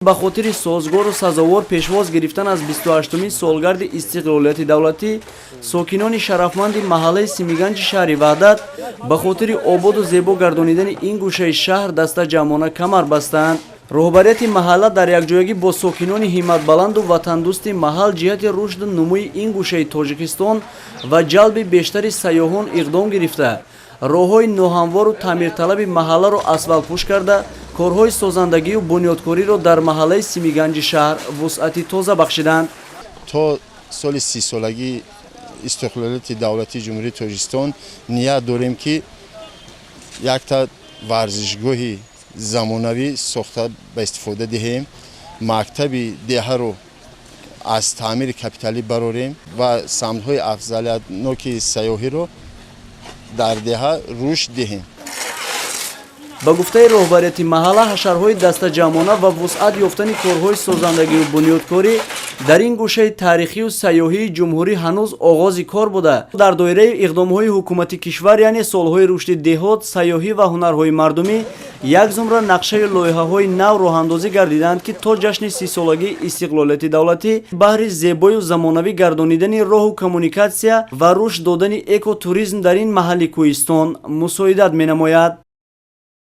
Ба хотири созгору сазовор пешвоз гирифтан аз 28-умин солгарди истиқлолияти давлатӣ, сокинони шарафманди маҳаллаи Симиганҷи шаҳри Ваҳдат ба хотири ободу зебо гардонидани ин гӯшаи шаҳр дастаҷамъона камар бастанд. Роҳбарияти маҳалла дар якҷоягӣ бо сокинони ҳимматбаланду ватандӯсти маҳал ҷиҳати рушду нумӯи ин гӯшаи Тоҷикистон ва ҷалби бештари сайёҳон иқдом гирифта, роҳҳои ноҳамвору таъмирталаби маҳалларо асфалтпӯш карда, корҳои созандагию бунёдкориро дар маҳаллаи Симиганҷи шаҳр вусъати тоза бахшиданд. То соли 30-солагии истиқлолияти давлатии Ҷумҳурии Тоҷикистон ният дорем, ки якта варзишгоҳи замонавӣ сохта ба истифода диҳем, мактаби деҳаро аз таъмири капиталӣ барорем ва самтҳои афзалиятноки сайёҳиро дар деҳа рушд диҳем. Ба гуфтаи роҳбарияти маҳалла, ҳашарҳои дастаҷамъона ва вусъат ёфтани корҳои созандагию бунёдкорӣ дар ин гӯшаи таърихию сайёҳии ҷумҳурӣ ҳанӯз оғози кор буда, дар доираи иқдомҳои ҳукумати кишвар, яъне солҳои рушди деҳот, сайёҳӣ ва ҳунарҳои мардумӣ, як зумра нақшаи лоиҳаҳои нав роҳандозӣ гардиданд, ки то ҷашни 30-солагии истиқлолияти давлатӣ баҳри зебою замонавӣ гардонидани роҳу коммуникатсия ва рушд додани экотуризм дар ин маҳалли кӯҳистон мусоидат менамояд.